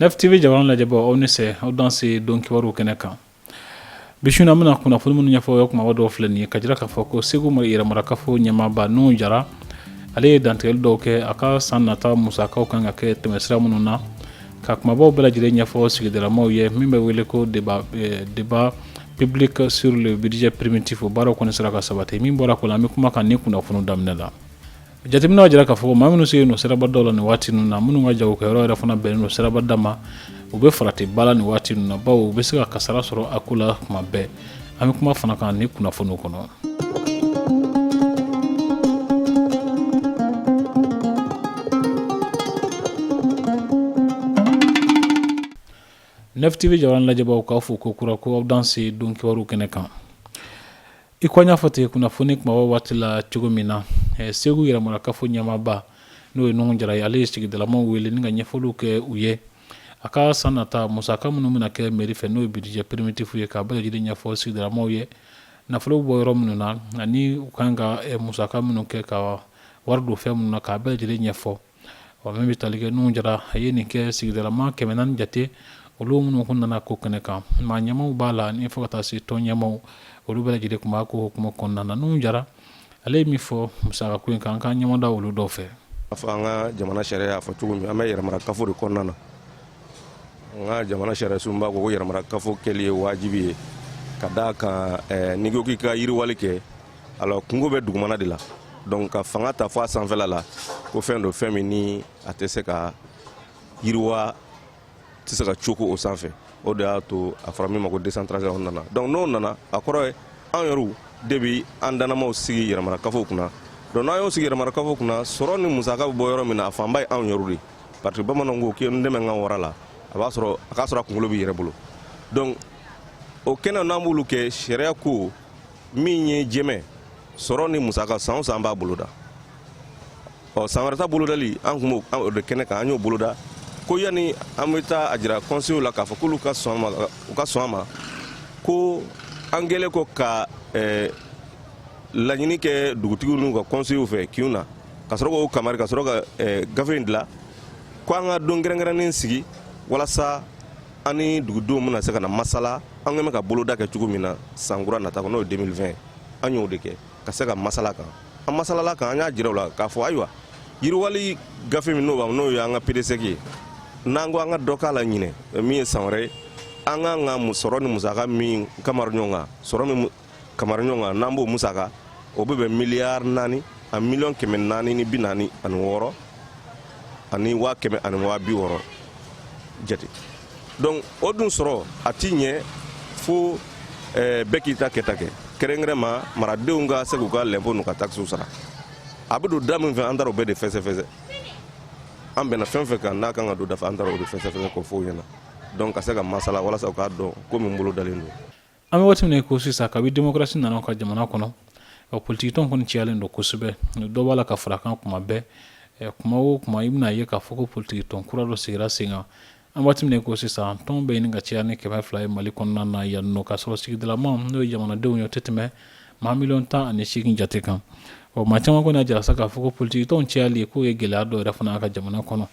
FTV jabaranin lajɛbaaw, aw ni sɛ, aw danse don kibaru kɛnɛ kan. Bi su in na, an bɛna kunnafoni minnu ɲɛfɔ aw ye, kumaba dɔw filɛ nin ye ka jira k'a fɔ ko Segu yɛrɛmarakafo ɲɛmaaba Nuhu Jara, ale ye dantigɛli dɔw kɛ a ka san nata musakaw kan ka kɛ tɛmɛsira minnu na, ka kumabaw bɛɛ lajɛlen ɲɛfɔ sigidalamaw ye, min bɛ wele ko débat public sur le budget primitif. O baaraw kɔni sera ka sabati. Min bɔra ko la, an bɛ kuma kan ni kunnafoni daminɛ la. Jateminɛw jira k'a fɔ maa minnu sigilen don sirabadaw la nin waati ninnu na, minnu ka jagokɛyɔrɔ yɛrɛ fana bɛnnen don sirabada ma, u bɛ farati ba la nin waati ninnu na, bawo u bɛ se ka kasara sɔrɔ a ko la tuma bɛɛ. An bɛ kuma fana kan ni kunnafoniw kɔnɔ. Nef TV jabaranin lajɛbaaw, k'aw fo ko kura, ko aw danse don kibaru kɛnɛ kan. I ko an y'a fɔ ten kunnafoni kumaba waati la cogo min na, Segu yɛrɛmarakafo ɲɛmaaba, n'o ye Nuhu Jara ye, ale ye sigidalamaw wele ni ka ɲɛfɔliw kɛ u ye a ka san nata musaka minnu bɛna kɛ mairie fɛ, n'o ye budget primitif ye, k'a bɛɛ lajɛlen ɲɛfɔ sigidalamaw ye, nafolo bɔ yɔrɔ minnu na ani u kan ka musaka minnu kɛ ka wari don fɛn minnu na, k'a bɛɛ lajɛlen ɲɛfɔ. Ɔ, min bɛ tali kɛ Nuhu Jara, a ye nin kɛ sigidalama 400 jate, olu minnu kun nana ko kɛnɛ kan. Maa ɲɛmaw b'a la ni fo ka taa se tɔn ɲɛmaw, olu bɛɛ lajɛlen tun b'a ko hukumu kɔnɔna na. Nuhu Jara, ale ye min fɔ musaka ko in kan, an k'an ɲɛmada olu dɔw fɛ. A fɔ an ka jamana sariya y'a fɔ cogo min, an bɛ yɛrɛmara kafo de kɔnɔna na. An ka jamana sariya sunba ko ko yɛrɛmara kafo kɛli ye wajibi ye, ka d'a kan n'i ko k'i ka yiriwali kɛ, alors kungo bɛ dugumana de la. Donc ka fanga ta fo a sanfɛla la, ko fɛn don, fɛn min ni a tɛ se ka yiriwa, tɛ se ka coko o sanfɛ. O de y'a to a fɔra min ma ko décentralisation nana. Donc n'o nana, a kɔrɔ ye an yɛrɛw de bi an dannamaw sigi yɛrɛmara kafo kunna. Donc n'an y'o sigi yɛrɛmara kafo kunna, sɔrɔ ni musaka bɛ bɔ yɔrɔ min na, a fanba ye anw yɛrɛw de, parce que bamananw ko k'i n dɛmɛ n ka wara la, a b'a sɔrɔ a k'a sɔrɔ a kunkolo b'i yɛrɛ bolo. Donc o kɛnɛ n'an b'olu kɛ, sariya ko min ye jɛmɛ sɔrɔ ni musaka, san o san b'a boloda. Ɔ, san wɛrɛ ta bolodali, an tun b'o de kɛnɛ kan, an y'o boloda ko yanni an bɛ taa a jira conseil la k'a fɔ k'olu ka sɔn a ma, u ka sɔn a ma, ko an kɛlen kɔ ka laɲini kɛ dugutigiw n'u ka conseil fɛ kinw na, ka sɔrɔ k'o kamari, ka sɔrɔ ka gafe in dilan, ko an ka don kɛrɛnkɛrɛnnen sigi walasa an ni dugudenw bɛna se ka na masala an kɛlen bɛ ka boloda kɛ cogo min na san kura nata kɔnɔ, n'o ye 2020. An y'o de kɛ ka se ka masala kan. An masalala kan, an y'a jira u la k'a fɔ ayiwa, yiriwali gafe min n'o b'an, n'o ye an ka PDSEC ye, n'an ko an ka dɔ k'a la ɲinɛ, min ye san wɛrɛ ye, an k'an ka sɔrɔ ni musaka min kamara ɲɔgɔn kan, sɔrɔ min kamara ɲɔgɔn kan, n'an b'o musaka, o bɛ bɛn miliyari 4 a miliyɔn 446 ani 100 ani 60,000 jate. Donc o dun sɔrɔ a ti ɲɛ fo bɛɛ k'i ta kɛta kɛ, kɛrɛnkɛrɛn ma maradenw ka se k'u ka lɛnpo n'u ka takisiw sara. A bɛ don da min fɛ, an taara o bɛɛ de fɛsɛfɛsɛ. An bɛnna fɛn fɛn kan n'a kan ka don da fɛ, an taara o de fɛsɛfɛsɛ k'o fɔ u ɲɛna. Donc ka se ka masala walasa u k'a dɔn ko min bolo dalen don. An bɛ waati min ko sisan, kabi démocratie nana ka jamana kɔnɔ, politikitɔn kɔni cayalen don kosɛbɛ. Dɔ b'a la ka fara kan kuma bɛɛ. Kuma o kuma, i bɛna ye k'a fɔ ko politikitɔn kura dɔ sigira sen kan. An waati min ko sisan, tɔn bɛ ɲini ka caya ni 200 ye Mali kɔnɔna na yan nɔ, k'a sɔrɔ sigidalama, n'o ye jamanadenw ye, o tɛ tɛmɛ maa miliyɔn 18 jate kan. Ɔ, maa caman kɔni y'a jira sa k'a fɔ ko politikitɔn cayali k'o ye gɛlɛya dɔw yɛrɛ fana ka jamana kɔnɔ.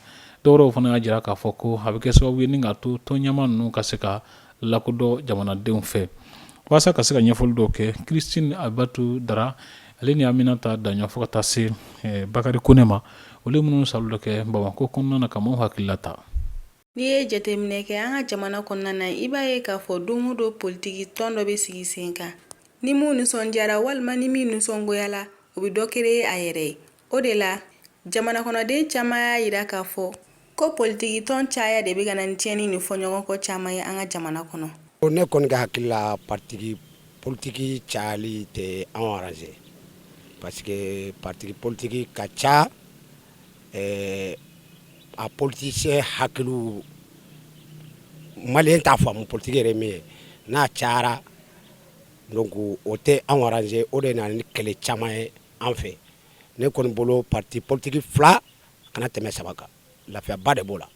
Dɔw fana y'a jira k'a fɔ ko a bɛ kɛ sababu ye ni k'a to tɔn ɲɛmaa ninnu ka se ka lakodɔn jamanadenw fɛ. Walasa ka se ka ɲɛfɔli dɔw kɛ, Christine Abatu Dara, ale ni Aminata Daɲɔ, fo ka taa se Bakari Kone ma, olu minnu salo dɔ kɛ Bamakɔ kɔnɔna na ka maaw hakilila ta. N'i ye jateminɛ kɛ an ka jamana kɔnɔna na, i b'a ye k'a fɔ don o don politiki tɔn dɔ bɛ sigi sen kan. Ni min nisɔndiyara walima ni min nisɔngoyala, o bɛ dɔ créer a yɛrɛ ye. O de la, jamana kɔnɔden caman y'a jira k'a fɔ ko politiki tɔn caya de bɛ ka na ni tiɲɛni ni fɔɲɔgɔnkɔ caman ye an ka jamana kɔnɔ. Ne kɔni ka hakili la, parti politique cayali tɛ anw arranger, parce que parti politique ka ca, a politicien hakiliw, malien t'a faamu politique yɛrɛ min ye. N'a cayara, donc o tɛ anw arranger. O de nana ni kɛlɛ caman ye an fɛ. Ne kɔni bolo, parti politique fila kana tɛmɛ saba kan, lafiyaba de b'o la.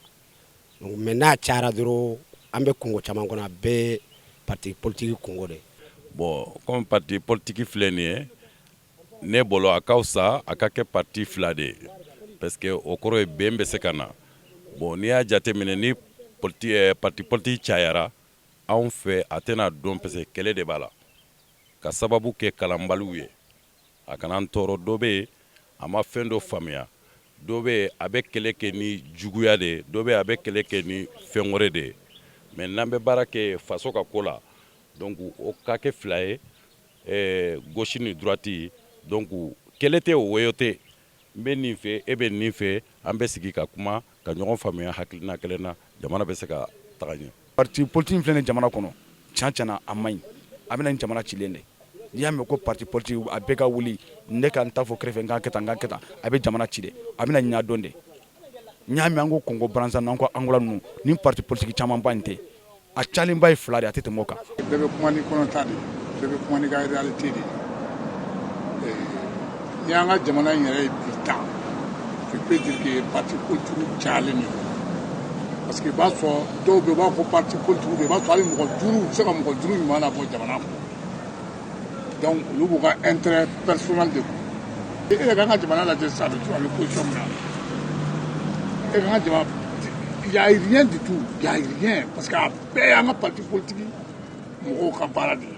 Mais n'a cayara dɔrɔn, an bɛ kungo caman kɔnɔ, a bɛɛ parti politique kungo de. Bon, comme parti politique filɛ nin ye, ne bolo a ka fisa a ka kɛ parti fila de ye, parce que o kɔrɔ ye bɛn bɛ se ka na. Bon, n'i y'a jateminɛ ni Parti politique cayara anw fɛ, a tɛna dɔn parce que kɛlɛ de b'a la ka sababu kɛ kalanbaliw ye. A kana an tɔɔrɔ. Dɔ bɛ yen, a ma fɛn dɔ faamuya. Dɔ bɛ yen, a bɛ kɛlɛ kɛ ni juguya de ye. Dɔ bɛ yen, a bɛ kɛlɛ kɛ ni fɛn wɛrɛ de ye. Mais n'an bɛ baara kɛ faso ka ko la, donc o ka kɛ fila ye, gauche ni droite. Donc kɛlɛ tɛ, o woyo tɛ. N bɛ nin fɛ, e bɛ nin fɛ, an bɛ sigi ka kuma ka ɲɔgɔn faamuya hakilina kelen na, jamana bɛ se ka taga ɲɛ. Parti politique filɛ nin jamana kɔnɔ, tiɲɛ tiɲɛ na, a man ɲi. A bɛna ni jamana cilen de. N'i y'a mɛn ko parti politique, a bɛɛ ka wuli, ne ka n ta fɔ kɛrɛfɛ, n k'a kɛ tan, n k'a kɛ tan, a bɛ jamana ci de. A bɛna ɲa dɔn de. N y'a mɛn an ko Congo Brazza, n'an ko Angola ninnu, ni parti politique camanba in tɛ, a cayalenba ye fila de, a tɛ tɛmɛ o kan. Bɛɛ bɛ kuma ni kɔnɔta de ye, bɛɛ bɛ kuma n'i ka réalité de ye. N'i y'an ka jamana in yɛrɛ ye bi tan, je peux dire que parti politique cayalen de don, parce que i b'a sɔrɔ dɔw bɛ yen, u b'a fɔ parti politique bɛ yen, i b'a sɔrɔ hali mɔgɔ 5, u tɛ se ka mɔgɔ 5 ɲuman labɔ jamana kɔnɔ. Donc olu b'u ka intérêt personnel de kɔ. E yɛrɛ k'an ka jamana lajɛ sisan, a bɛ a bɛ position min na, e k'an ka jamana, il y a rien du tout, il y a rien, parce que a bɛɛ y'an ka parti politique mɔgɔw ka baara de ye.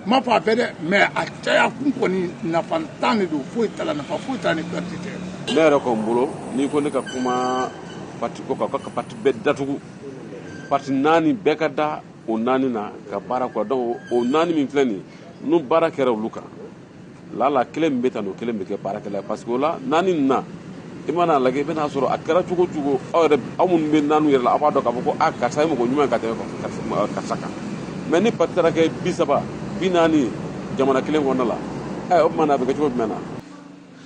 N m'a fɔ a bɛɛ dɛ, mais a caya kun kɔni, nafa tan de don, foyi t'a la, nafa foyi t'a la ni perte tɛ. Ne yɛrɛ kɔni bolo, n'i ko ne ka kuma parti ko kan, ka parti bɛɛ datugu, parti naani bɛɛ ka da o naani na ka baara kɔ. Donc o naani min filɛ nin ye, n'u baara kɛra olu kan, lala kelen min bɛ tan, o kelen bɛ kɛ baarakɛla ye, parce que o la naani nin na, i mana lajɛ, i bɛna sɔrɔ a kɛra cogo o cogo, aw yɛrɛ, aw minnu bɛ naani yɛrɛ la, aw b'a dɔn k'a fɔ ko a karisa ye mɔgɔ ɲuman ye ka tɛmɛ karisa kan. Mais ni parti taara kɛ 30, 40 jamana kelen kɔnɔna la, ɛ, o tuma na a bɛ kɛ cogo jumɛn na?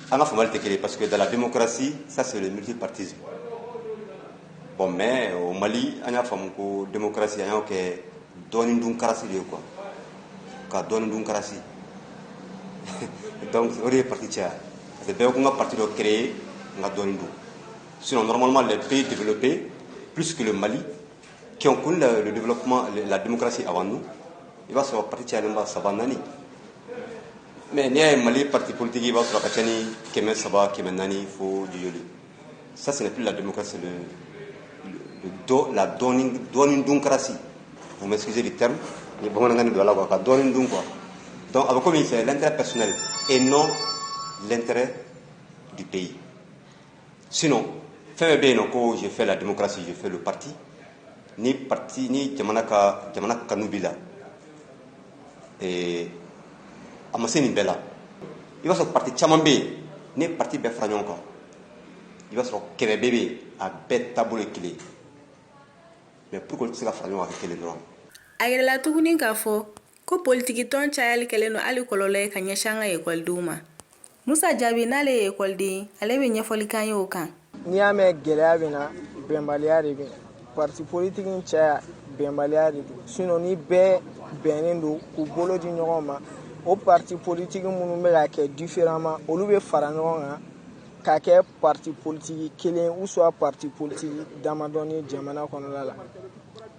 An ka faamuyali tɛ kelen, parce que dans la démocratie, ça, c'est le multipartisme. Bon, mais au Mali, an y'a faamu ko démocratie, an y'o kɛ dɔɔni dun karasi de ye quoi, ka dɔɔni dun karasi. Donc o de ye parti caya, parce que bɛɛ ko n ka parti dɔ créer, n ka dɔɔni dun. Sinon, normalement, les pays développés plus que le Mali, qui ont connu le développement, la démocratie avant nous, i b'a sɔrɔ parti cayalen ba saba, naani. Mais n'i y'a ye Mali parti politique, i b'a sɔrɔ a ka ca ni 300, 400 fo joli. Ça, ce n'est plus la démocratie, c'est le, do, la dɔɔni dɔɔni dunkaratie. Vous m'excusez du terme, ni bamanankan don a la quoi, ka dɔɔni dun quoi. Donc a bɛ komi c'est l'intérêt personnel et non l'intérêt du pays. Sinon, fɛn bɛɛ bɛ yen nɔ ko je fais la démocratie, je fais le parti. Ni parti ni jamana ka jamana kanu b'i la, a ma se nin bɛɛ la. I b'a sɔrɔ parti caman bɛ yen, ni parti bɛɛ fara ɲɔgɔn kan, i b'a sɔrɔ 100 bɛɛ bɛ yen, a bɛɛ taabolo ye kelen ye. Mais pourquoi olu tɛ se ka fara ɲɔgɔn kan ka kɛ kelen dɔrɔn? A yirala tuguni k'a fɔ ko politikitɔn cayali kɛlen don hali kɔlɔlɔ ye ka ɲɛsin an ka ekɔlidenw ma. Musa Jaabi, n'ale ye ekɔliden ye, ale bɛ ɲɛfɔli k'an ye o kan. N'i y'a mɛn gɛlɛya bɛ na, bɛnbaliya de bɛ na. Parti politique in caya, bɛnbaliya de don. Sinon, ni bɛɛ bɛnnen don k'u bolo di ɲɔgɔn ma, o parti politique minnu bɛ ka kɛ différemment, olu bɛ fara ɲɔgɔn kan ka kɛ parti politique kelen ou soit parti politique damadɔni jamana kɔnɔna la.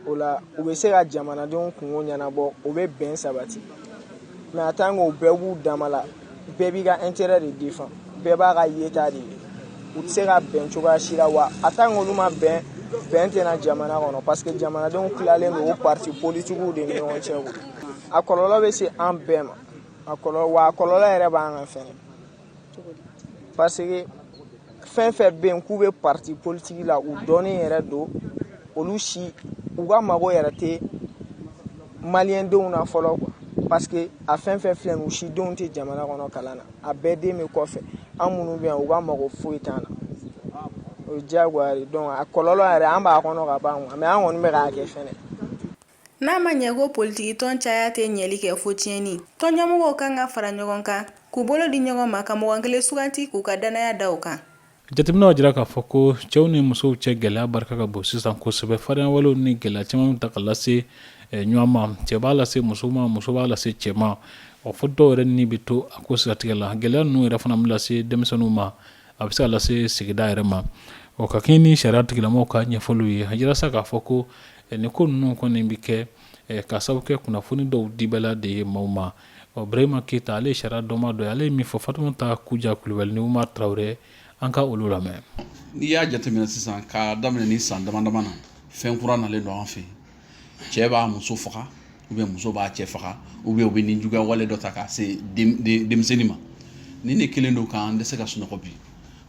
O la, u bɛ se ka jamanadenw kungo ɲɛnabɔ, o bɛ bɛn sabati. Mais en tant que o bɛɛ b'u dama la, bɛɛ b'i ka intérêt de défend, bɛɛ b'a ka yeta de ye, u tɛ se ka bɛn cogoya si la. Wa en tant que olu ma bɛn, bɛn tɛna jamana kɔnɔ, parce que jamanadenw tilalen don o parti politiques de ni ɲɔgɔn cɛ quoi. A kɔlɔlɔ bɛ se an bɛɛ ma. A kɔlɔlɔ, wa a kɔlɔlɔ yɛrɛ b'an kan fɛnɛ, parce que fɛn fɛn bɛ yen k'u bɛ parti politique la, u dɔnnen yɛrɛ don, olu si u ka mago yɛrɛ tɛ maliyɛndenw na fɔlɔ quoi, parce que a fɛn fɛn filɛ nin, u si denw tɛ jamana kɔnɔ kalan na, a bɛɛ den bɛ kɔfɛ. An minnu bɛ yan, u ka mago foyi t'an na, o ye diyagoya de. Donc a kɔlɔlɔ yɛrɛ, an b'a kɔnɔ ka ban quoi, mais an kɔni bɛ k'a kɛ fɛnɛ. N'a ma ɲɛ ko politikitɔn caya tɛ ɲɛli kɛ fo tiɲɛni, tɔn ɲɛmɔgɔw kan ka fara ɲɔgɔn kan k'u bolo di ɲɔgɔn ma ka mɔgɔ kelen suganti k'u ka danaya da o kan. Jateminɛw jira k'a fɔ ko cɛw ni musow cɛ gɛlɛya barika ka bon sisan kosɛbɛ. Farinyawalew ni gɛlɛya caman ta ka lase ɲɔgɔn ma, cɛ b'a lase muso ma, muso b'a lase cɛ ma. Ɔ, fo dɔw yɛrɛ ni bɛ to a ko siratigɛ la. Gɛlɛya ninnu yɛrɛ fana bɛ lase denmisɛnninw ma, a bɛ se ka lase sigida yɛrɛ ma. Ɔ, ka kɛɲɛ ni sariya tigilamɔgɔw ka ɲɛfɔliw ye, a jira sa k'a fɔ ko nin ko ninnu kɔni bɛ kɛ ka sababu kɛ kunnafoni dɔw dibaliya de ye maaw ma. Ɔ, Ibrahima Keyita, ale ye sariya dɔnbaa dɔ ye, ale ye min fɔ Fatumata Kuja Kulubali ni Umar Tarawele, an ka olu lamɛn. N'i y'a jateminɛ sisan, k'a daminɛ ni san dama dama na Fɛn kura nalen don an fɛ yen. Cɛ b'a muso faga ou bien muso b'a cɛ faga ou bien u bɛ nijuguya wale dɔ ta k'a se denmisɛnnin ma. Nin de kɛlen don k'an dɛsɛ ka sunɔgɔ bi,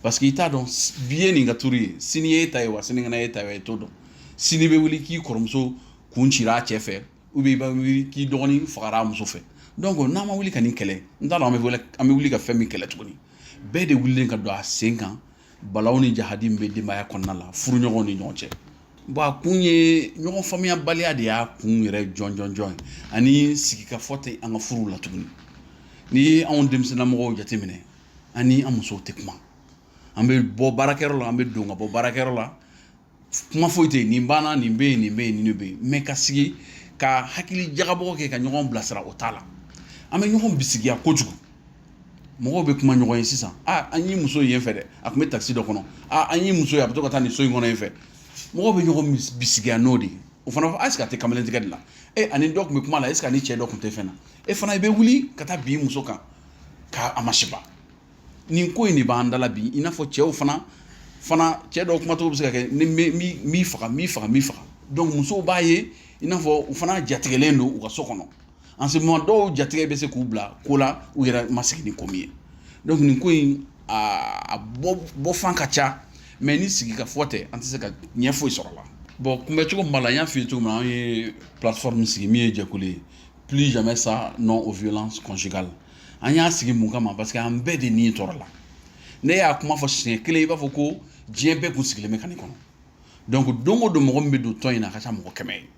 parce que i t'a dɔn bi ye nin ka tour ye, sini ye e ta ye wa, sinikɛnɛ ye ta ye, i t'o dɔn. Sini bɛ wuli k'i kɔrɔmuso kun cira a cɛ fɛ, ou bien i bɛ wuli k'i dɔgɔnin fagara a muso fɛ. Donc n'an ma wuli ka nin kɛlɛ, n t'a dɔn an bɛ wuli ka fɛn min kɛlɛ tuguni. Bɛɛ de wulilen ka don a sen kan. Balaw ni jahadi min bɛ denbaya kɔnɔna la, furuɲɔgɔnw ni ɲɔgɔn cɛ, bon, a kun ye ɲɔgɔn faamuyabaliya de y'a kun yɛrɛ jɔn jɔn jɔn ye, ani sigikafɔ tɛ an ka furuw la tuguni. N'i ye anw denmisɛnninlamɔgɔw jateminɛ, an ni an musow tɛ kuma. An bɛ bɔ baarakɛyɔrɔ la, an bɛ don ka bɔ baarakɛyɔrɔ la, kuma foyi tɛ yen. Nin banna, nin bɛ yen, nin bɛ yen, nin bɛ yen, mais ka sigi ka hakili jagabɔ kɛ ka ɲɔgɔn bilasira, o t'a la. An bɛ ɲɔgɔn bisigiya kojugu. Mɔgɔw bɛ kuma ɲɔgɔn ye sisan: aa, an y'i muso yen fɛ dɛ, a tun bɛ takisi dɔ kɔnɔ. Aa, an y'i muso ye, a bɛ to ka taa nin so in kɔnɔ yen fɛ. Mɔgɔw bɛ ɲɔgɔn bisigiya n'o de ye. O fana fɔ, est-ce que a tɛ kamalentigɛ de la? E ani dɔ tun bɛ kuma la, est ce que ani cɛ dɔ tun tɛ fɛn na? E fana, i bɛ wuli ka taa bin muso kan k'a masiba. Nin ko in de b'an da la bi. I n'a fɔ cɛw fana, cɛ dɔw kumacogo bɛ se ka kɛ ni n b'i faga, n b'i faga, n b'i faga. Donc musow b'a ye i n'a fɔ u fana jatigɛlen don u ka so kɔnɔ. En ce moment, dɔw jatigɛ bɛ se k'u bila ko la u yɛrɛ ma sigi ni ko min ye. Donc nin ko in, a bɔfan ka ca, mais ni sigi ka fɔ tɛ, an tɛ se ka ɲɛ foyi sɔrɔ la. Bon, kunbɛcogo min b'a la, n y'a f'i ye cogo min na, an ye plateforme sigi min ye jɛkulu ye, Plus jamais ça, non aux violences conjugales. An y'a sigi mun kama? Parce que an bɛɛ de ni tɔɔrɔ la. Ne y'a kuma fɔ siɲɛ kelen, i b'a fɔ ko diɲɛ bɛɛ kun sigilen bɛ ka nin kɔnɔ. Donc don o don, mɔgɔ min bɛ don tɔn in na, a ka ca mɔgɔ 100 ye.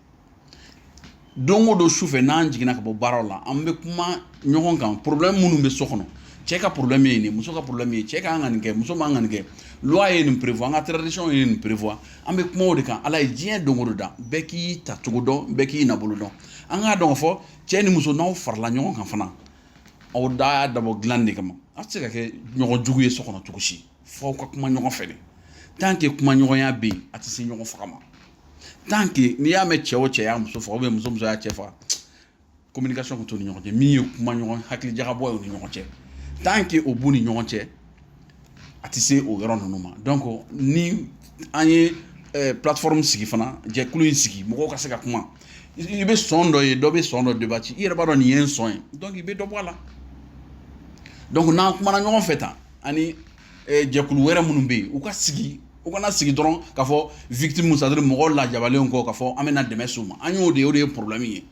Don o don sufɛ, n'an jiginna ka bɔ baaraw la, an bɛ kuma ɲɔgɔn kan, problème minnu bɛ so kɔnɔ. Cɛ ka problème ye nin, muso ka problème ye, cɛ ka kan ka nin kɛ, muso man kan ka nin kɛ, loi ye nin prévoir, an ka tradition ye nin prévoir. An bɛ kuma o de kan. Ala ye diɲɛ don o don da, bɛɛ k'i ta cogo dɔn, bɛɛ k'i nabolo dɔn. An k'a dɔn ka fɔ cɛ ni muso, n'aw farala ɲɔgɔn kan fana, aw da y'a dabɔ dilan de kama. Aw tɛ se ka kɛ ɲɔgɔn jugu ye so kɔnɔ cogo si, f'aw ka kuma ɲɔgɔn fɛ de. Tant que kuma ɲɔgɔnya bɛ yen, a tɛ se ɲɔgɔn faga ma. Tant que n'i y'a mɛn cɛ o cɛ y'a muso faga, ou bien muso muso y'a cɛ faga, communication kun t'u ni ɲɔgɔn cɛ, min ye kuma ɲɔgɔn hakili jagabɔ ye u ni ɲɔgɔn cɛ. Tant que o b'u ni ɲɔgɔn cɛ, a tɛ se o yɔrɔ ninnu ma. Donc ni an ye plateforme sigi fana, jɛkulu in sigi, mɔgɔw ka se ka kuma. I bɛ sɔn dɔ ye, dɔ bɛ sɔn dɔ débattre, i yɛrɛ b'a dɔn nin ye n sɔn ye, donc i bɛ dɔ bɔ a la. Donc n'an kumana ɲɔgɔn fɛ tan, ani jɛkulu wɛrɛ minnu bɛ yen, u ka sigi, u kana sigi dɔrɔn k'a fɔ victime, c'est à dire mɔgɔ lajabalen kɔ, k'a fɔ an bɛna dɛmɛ s'u ma. An y'o de ye, o de ye problème ye.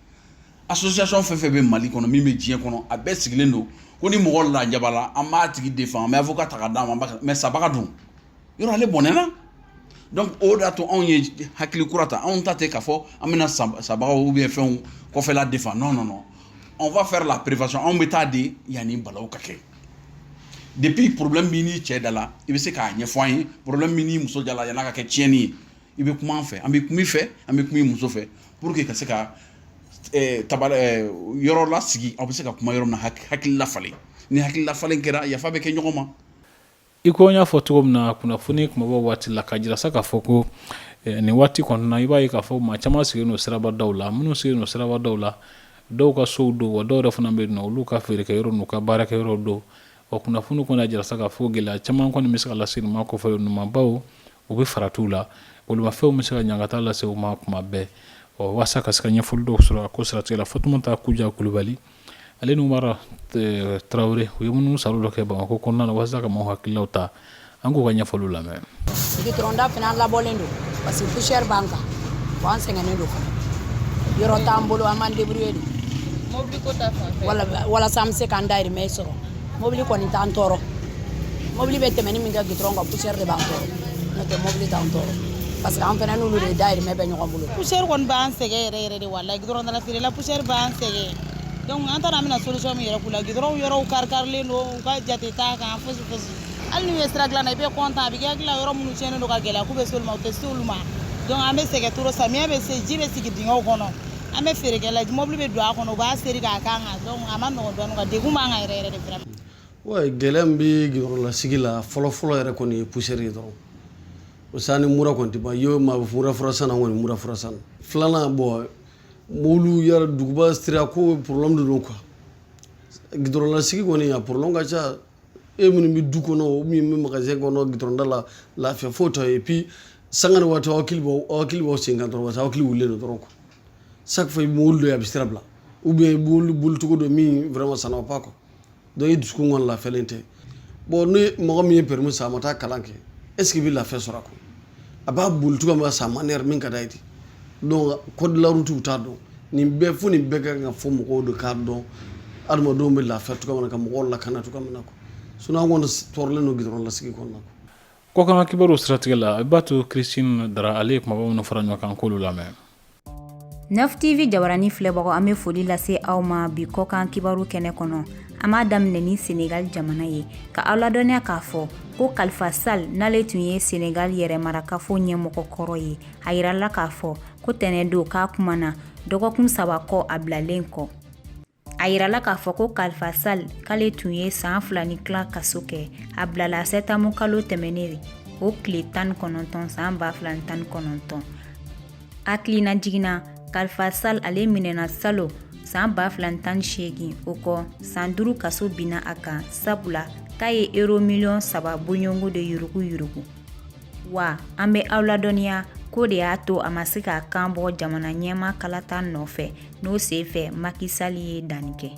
Association fɛn fɛn bɛ Mali kɔnɔ, min bɛ diɲɛ kɔnɔ, a bɛɛ sigilen don ko ni mɔgɔ lajabala, an b'a tigi défend, an bɛ avocat ta ka d'a ma, mais sabaga dun yɔrɔ ale bɔnɛna. Donc o de y'a to anw ye hakili kura ta. Anw ta tɛ k'a fɔ an bɛna sabagaw ou bien fɛnw kɔfɛla défend. Non, non, non, on va faire la prévention. Anw bɛ taa de yanni balawu ka kɛ. Depuis problème b'i ni cɛ da la, i bɛ se k'a ɲɛfɔ an ye. Problème b'i ni muso da la, yan'a ka kɛ tiɲɛni ye, i bɛ kuma an fɛ, an bɛ kuma i fɛ, an bɛ kuma i muso fɛ, pour que ka se ka tabala yɔrɔ lasigi, aw bɛ se ka kuma yɔrɔ min na, hakili lafalen. Ni hakili lafalen kɛra, yafa bɛ kɛ ɲɔgɔn ma. I ko n y'a fɔ cogo min na kunnafoni kumabaw waati la, ka jira sa k'a fɔ ko nin waati kɔnɔna, i b'a ye k'a fɔ maa caman sigilen don sirabadaw la. Minnu sigilen don sirabadaw la, dɔw ka sow don wa, dɔw yɛrɛ fana bɛ yen nɔ, olu ka feerekɛyɔrɔ n'u ka baarakɛyɔrɔ don. Wa kunnafoni kɔni y'a jira sa k'a fɔ gɛlɛya caman kɔni bɛ se ka lase nin ma kɔfɛ ninnu ma, bawo u bɛ faratiw la, bolimafɛnw bɛ se ka ɲangata lase u ma kuma bɛɛ. Ɔ, walasa ka se ka ɲɛfɔli dɔw sɔrɔ a ko siratigɛ la, Fatumata Kuja Kulubali ale ni Umara Tarawele, u ye munumunu salo dɔ kɛ Bamakɔ kɔnɔna na walasa ka maaw hakililaw ta. An k'u ka ɲɛfɔliw lamɛn. Gitɔrɔnda fana labɔlen don parce que poussière b'an kan wa, an sɛgɛnnen don fana, yɔrɔ t'an bolo, an b'an débrouiller de walasa an bɛ se k'an dahirimɛ sɔrɔ. Mobili kɔni t'an tɔɔrɔ, mobili bɛ tɛmɛni min kɛ gitɔrɔn kan, poussière de b'an tɔɔrɔ, n'o tɛ mobili t'an tɔɔrɔ, parce que an fana n'olu de dahirimɛ bɛ ɲɔgɔn bolo. Poussière kɔni b'an sɛgɛn yɛrɛ yɛrɛ de, walayi. Gitɔrɔndala feerela, poussière b'an sɛgɛn. Donc an t'a dɔn an bɛna solution min yɛrɛ k'u la. Gitɔrɔn yɔrɔw kari-karilen don, u ka jate t'a kan fosi fosi. Hali n'u ye sira dilan na, i bɛ content, a bɛ kɛ hakili la yɔrɔ minnu tiɲɛnen don ka gɛlɛya k'u bɛ s'olu ma, u tɛ se olu ma. Donc an bɛ sɛgɛn trop. Samiyɛ bɛ se, ji bɛ sigi dingɛw kɔnɔ, an bɛ feerekɛla, mobili bɛ don a kɔnɔ, u b'a seri k'a k'an kan. Donc a ma nɔgɔn dɔɔnin quoi, degun b'an kan yɛrɛ yɛrɛ de vraiment. Ouais, gɛlɛya min bɛ gidɔrɔnlasigi la fɔlɔ fɔlɔ yɛrɛ kɔni ye poussière ye dɔrɔn. O sa ni mura kɔni tɛ ban ye, ma mura fura san na kɔni, mura fura san na. Filanan, bon, mobili yɛrɛ duguba sira ko problème de don quoi. Gidɔrɔnlasigi kɔni, a problème ka ca. E minnu bɛ du kɔnɔ, o min bɛ magasin kɔnɔ, gidɔrɔnda la, lafiya foyi t'a ye. Et puis Sanga ni waati, aw hakili b'aw aw hakili b'aw sen kan dɔrɔn, parce que aw hakili wulilen don dɔrɔn quoi. Chaque fois i bɛ mobili dɔ ye, a bɛ sira bila, ou bien i bɛ mobili bolicogo dɔ min vraiment ça ne va pas quoi. Donc i dusukun kɔni lafiyalen tɛ. Bon, ni mɔgɔ min ye permis san, a ma taa kalan kɛ, est ce que i bɛ lafiya sɔrɔ a kɔnɔ? A b'a boli cogoya min na, sa manière min ka d'a ye ten. Donc code de la route, u t'a dɔn. Nin bɛɛ, fo nin bɛɛ ka kan ka fɔ mɔgɔw de k'a dɔn, adamadenw bɛ lafiya cogoya min na, ka mɔgɔw lakana cogoya min na quoi. Sinon an kɔni tɔɔrɔlen don goudron lasigi kɔnɔna na. Kɔkan kibaru siratigɛ la, i b'a to Christine Dara, ale ye kumaba minnu fara ɲɔgɔn kan, k'olu lamɛn. Nef TV jabarani filɛbagaw, an bɛ foli lase aw ma bi kɔkan kibaru kɛnɛ kɔnɔ. An b'a daminɛ ni Senegal jamana ye, ka aw ladɔnniya k'a fɔ ko Khalifa Sall, n'ale tun ye Senegal yɛrɛmarakafo ɲɛmɔgɔ kɔrɔ ye, a yirala k'a fɔ ko tɛnɛ don k'a kumana dɔgɔkun 3 kɔ a bilalen kɔ. A yirala k'a fɔ ko Khalifa Sall, k'ale tun ye san 2 ni tila kaso kɛ. A bilala sɛtanburu kalo tɛmɛnen, o tile 19, san 2019. Hakilina jiginna, Khalifa Sall, ale minɛna salon san 2018. O kɔ, san 5 kaso binna a kan, sabula k'a ye euro miliyɔn 3 bɔɲɔgɔnko de yuruguyurugu. Wa an bɛ aw ladɔnniya k'o de y'a to a ma se k'a kan bɔ jamana ɲɛmaa kalata nɔfɛ, n'o senfɛ Macky Sall ye danni kɛ.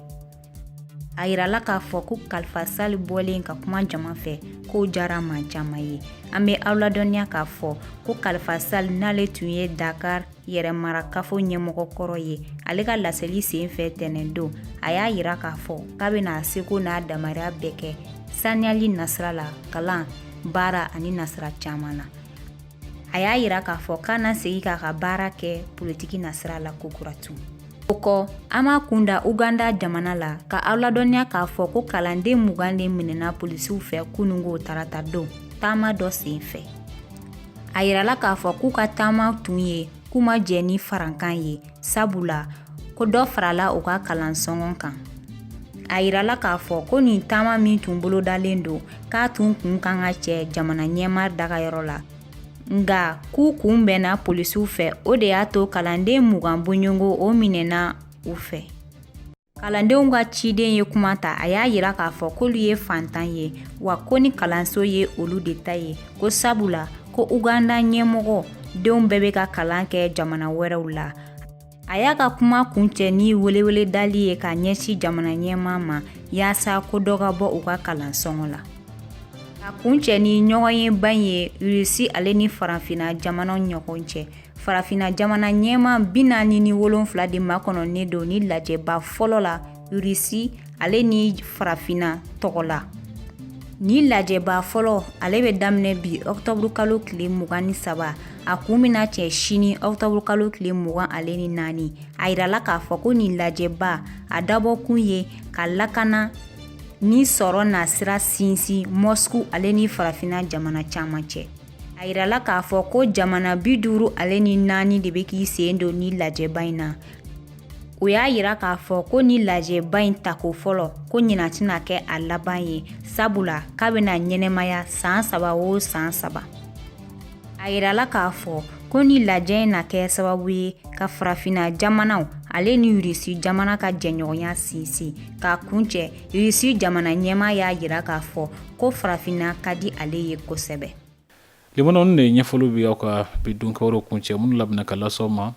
A yirala k'a fɔ ko Khalifa Sall bɔlen ka kuma jama fɛ, k'o diyara maa caman ye. An bɛ aw ladɔnniya k'a fɔ ko Khalifa Sall, n'ale tun ye Dakar yɛrɛmarakafo ɲɛmɔgɔ kɔrɔ ye, ale ka laseli senfɛ tɛnɛndon, a y'a yira k'a fɔ k'a bɛna a seko n'a damariya bɛɛ kɛ saniyali nasira la, kalan, baara ani nasira caman na. A y'a yira k'a fɔ k'a na segin k'a ka baara kɛ politiki nasira la kokura tun. O kɔ, an b'a kun da Uganda jamana la, ka aw ladɔnniya k'a fɔ ko kalanden 20 de minɛna polisiw fɛ kunungo tarata don, taama dɔ sen fɛ. A yirala k'a fɔ k'u ka taama tun ye k'u ma jɛ ni farankan ye, sabula ko dɔ farala u ka kalansɔngɔ kan. A yirala k'a fɔ ko nin taama min tun bolodalen don, k'a tun kun kan ka cɛ jamana ɲɛmaa dagayɔrɔ la, nka k'u kunbɛnna polisiw fɛ. O de y'a to kalanden 20 bɔɲɔgɔnko o minɛna u fɛ. Kalandenw ka ciden ye kuma ta. A y'a yira k'a fɔ k'olu ye fantan ye, wa ko ni kalanso ye olu de ta ye, ko sabula ko Uganda ɲɛmɔgɔ denw bɛɛ bɛ ka kalan kɛ jamana wɛrɛw la. A y'a ka kuma kuncɛ ni welewele dali ye ka ɲɛsin jamana ɲɛmaa ma, yaasa ko dɔ ka bɔ u ka kalansɔngɔ la. A kuncɛ ni ɲɔgɔnyeba ye Irisi ale ni farafinna jamanaw ɲɔgɔn cɛ. Farafinna jamana ɲɛmaa 47 de makɔnɔnen don ni lajɛba fɔlɔ la Irisi ale ni farafinna tɔgɔ la. Ni lajɛba fɔlɔ, ale bɛ daminɛ bi ɔkutɔburu kalo tile 23, a kun bɛna cɛ sini ɔkutɔburu kalo tile 24. A yirala k'a fɔ ko nin lajɛba, a dabɔkun ye ka lakana ni sɔrɔ nasira sinsin Mɔsiku ale ni farafinna jamana caman cɛ. A yirala k'a fɔ ko jamana 54 de bɛ k'i sen don ni lajɛba in na. O y'a yira k'a fɔ ko ni lajɛba in tako fɔlɔ, ko ɲinan tɛna kɛ a laban ye, sabula k'a bɛna ɲɛnɛmaya san 3 o san 3. A yirala k'a fɔ ko ni lajɛ in na kɛ sababu ye ka farafinna jamanaw ale ni Irisi jamana ka jɛɲɔgɔnya sinsin. K'a kuncɛ, Irisi jamana ɲɛmaa y'a yira k'a fɔ ko farafinna ka di ale ye kosɛbɛ. Limanaw, de ɲɛfɔliw bɛ aw ka bi don kibaru kuncɛ, minnu labɛnna ka lase aw ma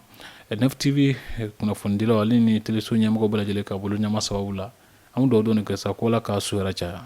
Nef TV kunnafonidilaw ale ni teleso ɲɛmɔgɔ bɛɛ lajɛlen ka bolo ɲama sababu la. An bɛ dugawu don kɛ sa ko Ala ka su hɛrɛ caya.